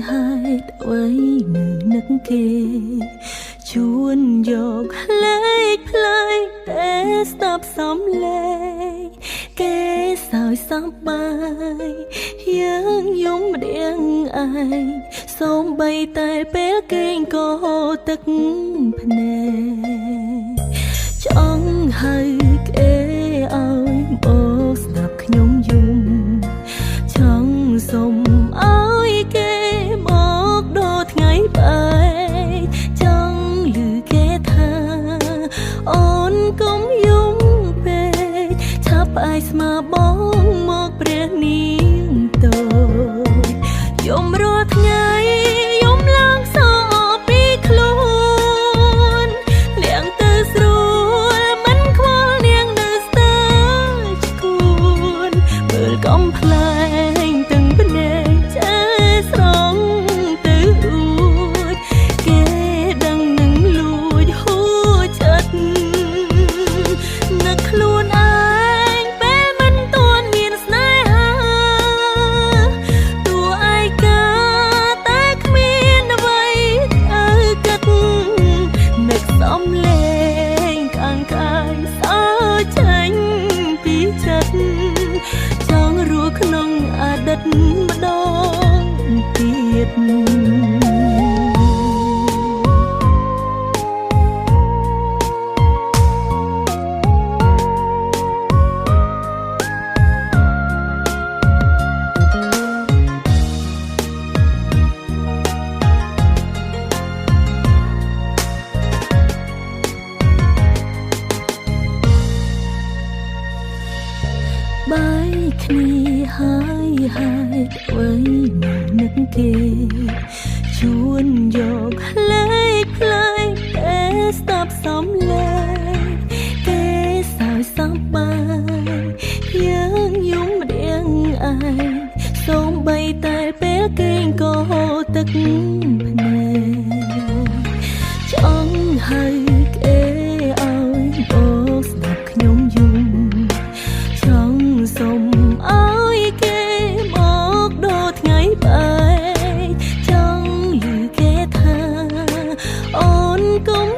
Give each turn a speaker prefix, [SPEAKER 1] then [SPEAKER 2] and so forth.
[SPEAKER 1] ហេតុអ្វីនៅនឹកគេជួនយកលេខផ្លៃតែស្ដាប់សំលេងគេសើចសប្បាយយើងយំម្ដងឯងសូម្បីតែពេលគេងក៏ទឹកភ្នែកចង់ហៅគេឲ្យមកស្ដាប់ខ្ញុំយំចង់សុំឲ្យគេមកដល់ថ្ងៃបែកចង់ឮគេថាអូនកុំយំពេកឆាប់ផ្អែកស្មាបងមកព្រះនាងតូចយំរាល់ថ្ងៃយំឡើងសពីខ្លួនលៀងទៅស្រួលមិនខ្វល់នាងនៅស្ទើឈួនមើលកំប្លែងទាំងភ្នែកឆ្អើស្រង់ទៅរួចគេដឹងនឹងលួចហួចិត្តនឹកខ្លួនឯងពេលមិនទាន់មានស្នេហាតួឯកាតែគ្មានអ្វីត្រូវគិតនឹកសំលេងខាងកាយសើចេញពីចិត្តចង់រស់ក្នុងអតីតម្ដងទៀត បែកគ្នាហើយហេតុអ្វីនៅនឹកគេជួនយកលេខផ្លៃតែស្ដាប់សំលេងគេសើចសប្បាយយើងយំម្ដងឯងសូម្បីតែពេលគេងក៏ទឹកភ្នែកចង់ហៅគេឲ្យមកស្ដាប់ខ្ញុំយំ ចង់សុំឲ្យគេមកដល់ថ្ងៃបែកចង់ឮគេថាអូនកុំ